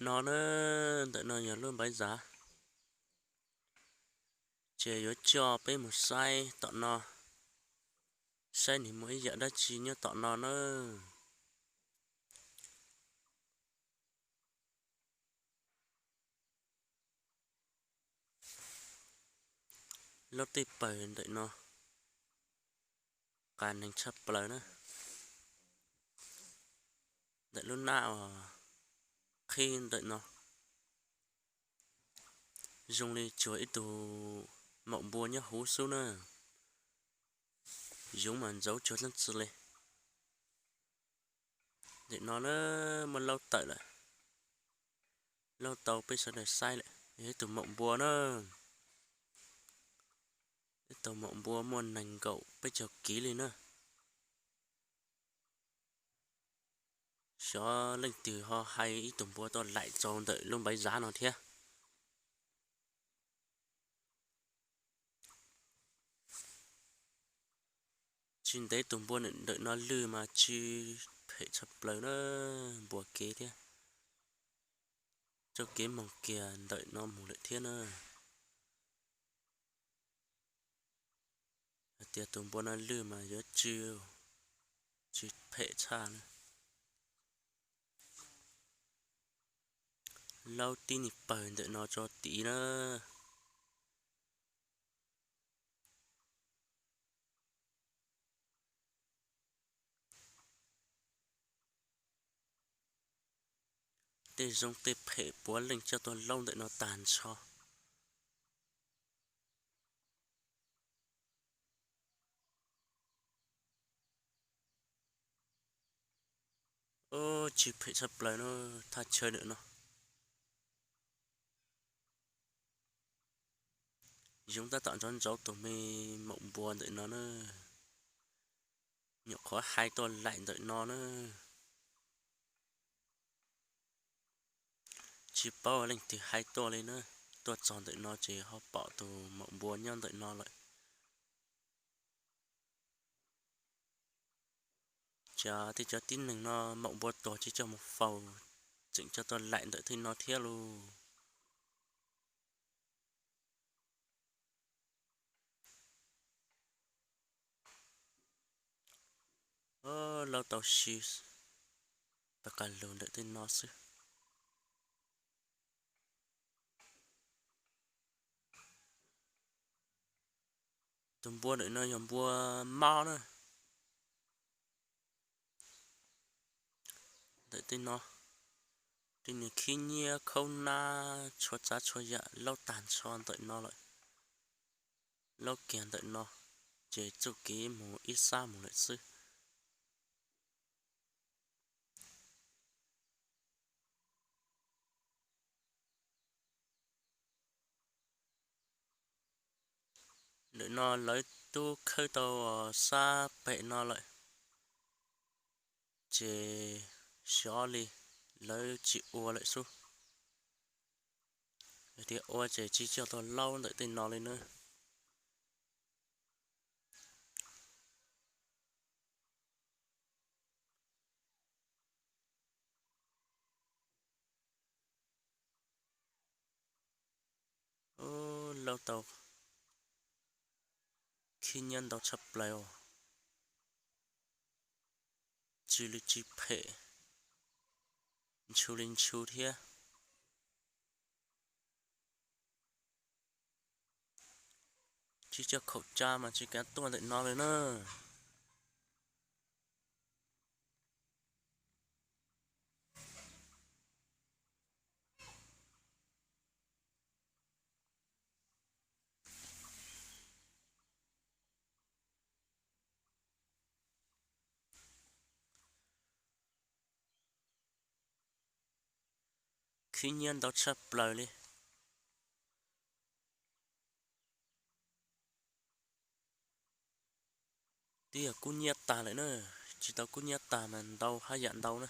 No na, ntawm no yog lub npaiv zav. Ces yuav coj peb mus saib tom no, saib nws muaj ib yam dab tsi nyob tom no na. Lub tej pawg ntawm no qas neeg tshaj plaws na. Ntawm lub nab uas qhib ntawm no zoo li tsuas ib tug maum npua nyob huv xwb na. Yoov mas ntxauv tsuag leej txiv li. Ntawm no na, muaj laub tawm lawm, laub tau peb sawv daws saib lawm, yog ib tug maum npua na. Ib tug maum npua muaj nees nkaum peb caug kiv li na. Xyov leej twg ho hais ib tug npua tuaj laim txaus ntawm lub npaiv zav no thiab. Tsis ntev tus npua ntawm no lwj mas tsis phem tshaj plaws na, npuas kev thiab. Txoj kev moog kiag ntawm no mus lawm thiab na. Hais tias tus npua no lwj mas yuav tsis, tsis phem tshaj na. Laub tib niag pawg ntawm no tso tid na. Tej zoo tej phem puav leej coj tuaj laub ntawm no tag nrho. Tsis phem tshaj plaws no, thaj chaw ntawm no. Yoov tab tom ntsauv ntsauv tus me maum npua ntawm no na. Nyuam qhuav hais tuaj laim ntawm no na. Tsis paub leej twg hais tuaj li na. Tuaj txog ntawm no ces ho pom tus maum npua nyob ntawm no lawm. Ces tej cov tib neeg no maum npua tuag tsis coj mus faus, tseem coj tuaj laim ntawm tej no thiab lauj. Lauj tau si pes qas lug ntawm tej no xwb. Tus npua ntawm no yog npua mob na. Ntawm tej no, tej niag khib nyiab khaub nab txhua tsav txhua yam laub tag nrho ntawm no lawm. Laub kiag ntawm no, ces txuj kev mus ib sab mus lawm xwb. Ntawm no lawv twb khawb tau sab pem no lawm, ces xyov li lawv tsis ua lawm xwb. Yog tias ua ces tsis coj tuaj laub ntawm tej no li na. Lauj tau khib nyiab ntau tshaj plaws os. Tsis li tsis phem, ntshu li ntshu thiab. Tsis coj khaum tsa mas tsis kav tuaj ntawm no li na. Khib nyiab ntau tshaj plaws li. Twb yog kub nyiab tag lawm na, tsis tau kub nyiab tag mas ntau hab yam ntau na.